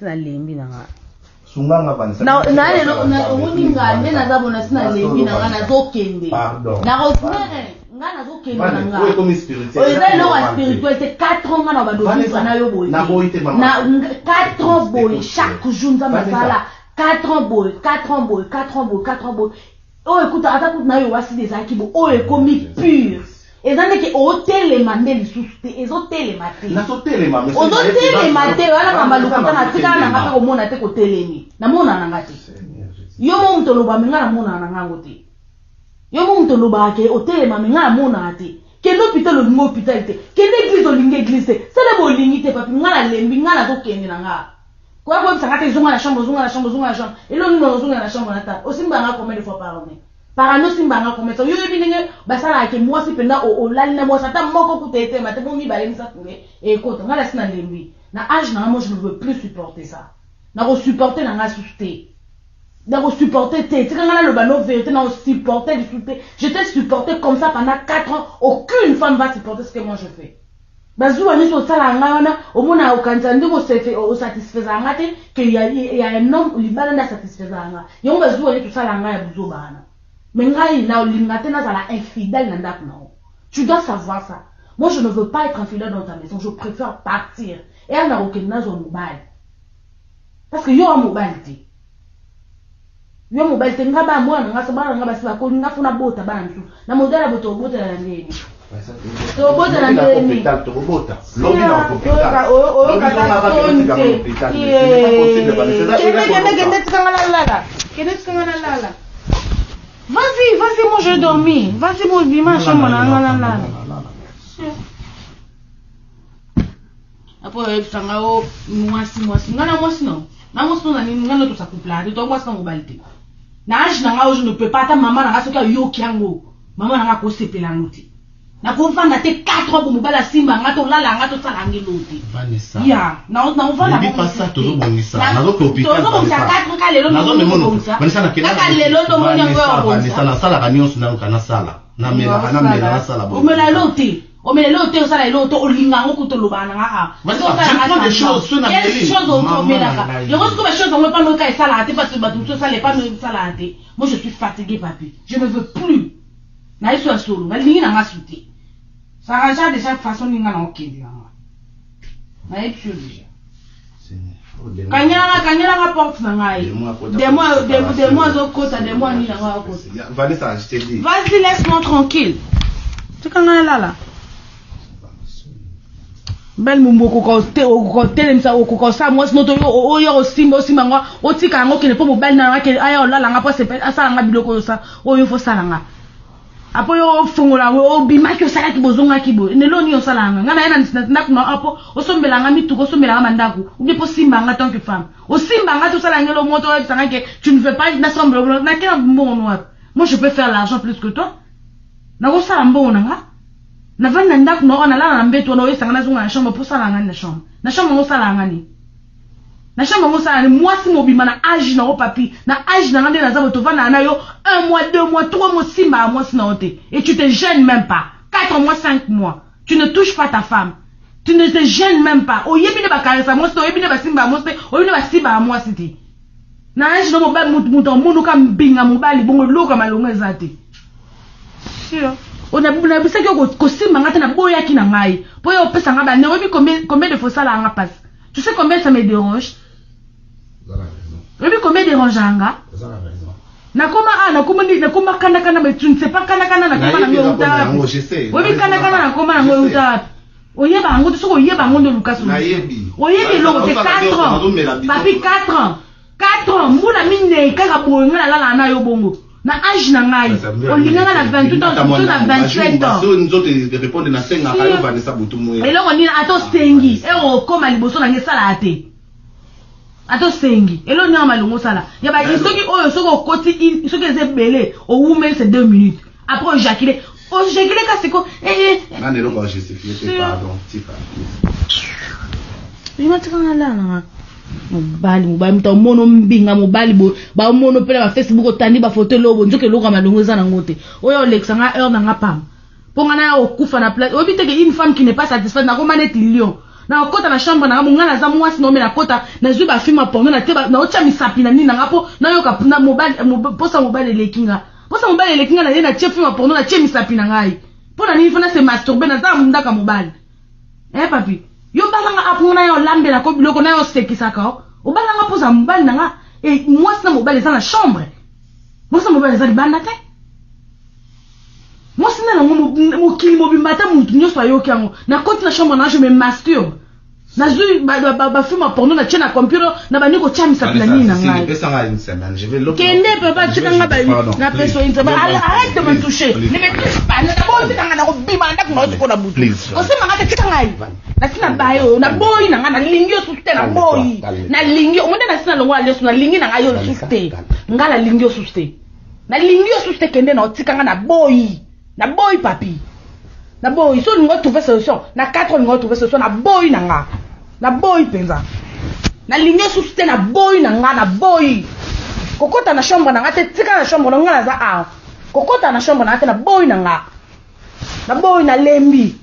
nasi nalembi na nga. Sunga nga, Vanessa. Na lelo omoni nga nde naza bona, nasi nalembi na nga, nazokende. Nga nazokende na nga. Oyo eza eloko ya spirituel te. 4 ans nga na bando vivre na yo boye te. Na 4 ans boye, chaque jour Nzambe asala 4 ans boye, 4 ans boye, 4 ans boye, 4 ans boye. Oyo ekuta ata kutu na yo wasili ezalaki bo, oyo ekomi pure. Eza ndeke otelema nde lisusu te, ezotelema te. Ozotelema te wana kamba lokuta. Na tikala na nga mpe komona te kotelemi, namona na nga te. Yo mo moto oloba, me nga namonaka na ngango te. Yo mo moto olobaka ke otelema, me nga namonaka te. Kende hôpital, olingi hôpital te. Kende église, olingi église te. Sala bolingi te, papi. Nga nalembi, nga nazokende na nga. Koya koyebisa nga te ezonga na chambre, ozonga na chambre, ozonga na chambre. Eloko nini ozonga na chambre? Na ta osimba nga combien de fois par année? Par année osimba nga combien? Yo oyebi ndenge basalaka ke mwasi mpenza olali na mwasi ata moko kuta etema te, bo mibale, misato nde ekota. Nga nasi nalembi na age na nga. Moi, je ne veux plus supporter ça. Nakosupporte na nga susu te, nakosupporte te. Tika nga naloba no vérité, nakosupporte lisusu te. Je t'ai supporté comme ça pendant 4 ans. Aucune femme va supporter ce que moi je fais. Bazuwa nyonso osala ngai wana, omona, okanisa ndenge osatisfaisaka nga te ke ya un homme libala nde asatisfaisaka nga. Yango bazuwa nyonso osala ngai ya buzoba wana, mais ngai naolinga te nazala infidèle na ndako na yo. Tu dois savoir ça. Moi, je ne veux pas être infidèle dans ta maison. Je préfère partir eya na kokende nazwa mobali, parce que yo wa mobali te, yo mobali te. Nga bana, mwana na nga so, bana na nga basi bakoli. Nga funa bota bana mosusu na modèle ya boye. Tobotela na ndeni? Tobotela ndeni? Tokobota lobi na hôpital. Kende, kende, kende, tikanga nalala. Kende, tikanga nalala. Vas-y, vas-y, moi je dormi. Vas-y, moi bima chambre na nga nalala. Apo oyebisanga o mwasi, mwasi. Nga na mwasi no na mwasi no na nini? Nga no tosakuplaka te, to mwasi na mobali te. Na age na nga oyo, je ne peux pas. Ata mama na nga soki ayoki yango, mama na nga akosepela yango te. Nakovanda te 4 ans bo mobali asimba nga, tolala nga, tosala yango eloo te. Ya naovanda tozobongisa 4 ka lelo, kaka lelo ndomoni yango ya obongisa. Nasalaka nyonso nayoka, nasala, namelaka, namela, nasala. Omela elo te, omela elo te, osala elo te, olinga yango kuta olobaka na nga a chose omelaka yango. Sikoyo bachose yango epano oka esalaka te, parce bato mosusu osala epano esalaka te. Moi, je suis fatigué, papi, je ne veux plus. Na yeso ya solo, nalingi na nga su te. S'arrange déjà façon ninga na okende na nga. Nayebi yo déjà. Kanyelanga, kanyelanga porte na ngai. Demo azokota, demo anini yango akota. Vanessa, je t'ai dit. Vas-y, laisse-moi tranquille, tika ngai nalala. Belle mumbu, okoka otelemisa, okoka osala mwasi moto oyo osimba, osimba yango, otika yango, okende mpo mobali na aya olala nga mpo asala nga biloko oyo oyo fo osala nga. Apo yo ofongola, obimaki, osalaki, bozongaki boye. Lelo nini osala nga? Nga na ye na ndako na apo osombela nga mituka, osombela nga bandako, ou bien mpo osimba nga tant que femme, osimba nga te, osala ngelo moto oyebisa nga ke tu ne veux pas nasombela. Nakena mbongo no wapi? Moi, je peux faire l'argent plus que toi. Nakosala mbongo na nga. Navandi na ndako na oyo, nalala na mbeto wana, oyesanga nazonga na chambre mpo osala nga nini na chambre? Na chambre yango osala nga nini? Na chambre yango osala nini? Mwasi mobima na age na yo, papi, na age na nga nde naza boye, tovandaka na yo un mois, 2 mois, 3 mois, osimbaka mwasi na yo te et tu te gênes même pas. 4 mois, 5 mois, tu ne touches pas ta femme, tu ne te gênes même pas. Oyebi nde bakaresa mwasi te, oyebi nde basimbaka mwasi te, oyebi nde basimbaka mwasi te. Na age no, mobali, mutu amonuka mbinga mobali bongo, eloko ya malongo eza te. Sûr, nabisaki yo kosimba nga te, naboyaki na ngai mpo yo opesa nga bane. Oyebi combien de fois osalaka nga mpasi? Tu sais combien ça me dérange? Oyebi combien dérange nga? Nakoma a nakoma nakoma kandakanda, mais tu ne sais pas kandakanda nakoma nango euta wapi. Oyebi kandakanda nakoma nango euta wapi? Oyeba yango te. Soki oyeba yango nde oluka solution. Oyebi eloko te. 4 ans, papi, 4 ans, 4 ans, mbula 4 kaka boye ngai nalalaka na yo bongo. Na age na ngai, olinganga na 28 ans to na 27 ans. Eloko nini? Ata osengi ero okóma liboso na ngai, esalaka te. Ata osengi eloko nini malongo osala ya ba soki oyo, soki okoti, soki eza ebele, owumeli, c'est 2 minutes, après oéjaculer, oéjaculer kasi ko. Nani eloko ajustifie te, pardon, tika. Bima, tika nga lala nanga. Mobali, mobali, moto amono mbinga mobali boye, bamono mpe na bafacebook, otandi bafoto elobo, nzoka eloko ya malongo eza nango te. Oyo olekisa nga heure na nga pamba mpo nga naya okufa na place. Oyebi te ke une femme qui n'est pas satisfaite, nakoma neti lion. Nakokota na chambre na nga, nga naza mwasi na yo, me nakota, nazwi ba film ya porno, natie naotia misapi na nini na nga mpo nayoka na mobali, posa mobali eleki nga. Posa mobali eleki nga, naye natie film ya porno, natie misapi na ngai. Mpo na nini fo na se masturber, naza na ndaka mobali. Eh papi, yo balanga apo nga na yo olambelaka ko biloko na yo osekisaka o. Obalanga mpo oza mobali na nga, e mwasi na mobali eza na chambre. Mwasi na mobali eza libanda te. Mwasi na nango mokili mobimba ata mutu nyonso ayoki yango. Nakoti na chambre na je me masturbe. Nazwi bafilme ya porno natie na computer na bandi kotia misapi na nini na ngai. Kende papa, tika nga napesa yo une semaine. Arrête de me toucher. Ne me touche pas. Naboyi, tika nga, nakobima na ndako na yo sikoyo na butu. Osimba nga te, tika ngai. Nasi na baye oyo, naboyi na ngai, nalingi yo susu te, naboyi. Nalingi yo, omoni nasi na longola leso, nalingi na ngai yo lisusu te. Ngai nalingi yo susu te. Nalingi yo susu te, kende na otika nga, naboyi. Naboyi papi. Naboyi. So olingi otrouve solution, na 4 olingi otrouve solution, naboyi na nga. Naboyi mpenza. Nalingi yo susu te, naboyi na nga, naboyi. Kokota na chambre na nga te, tika na chambre na nga, naza awa. Kokota na chambre na nga te, naboyi na nga. Naboyi, nalembi.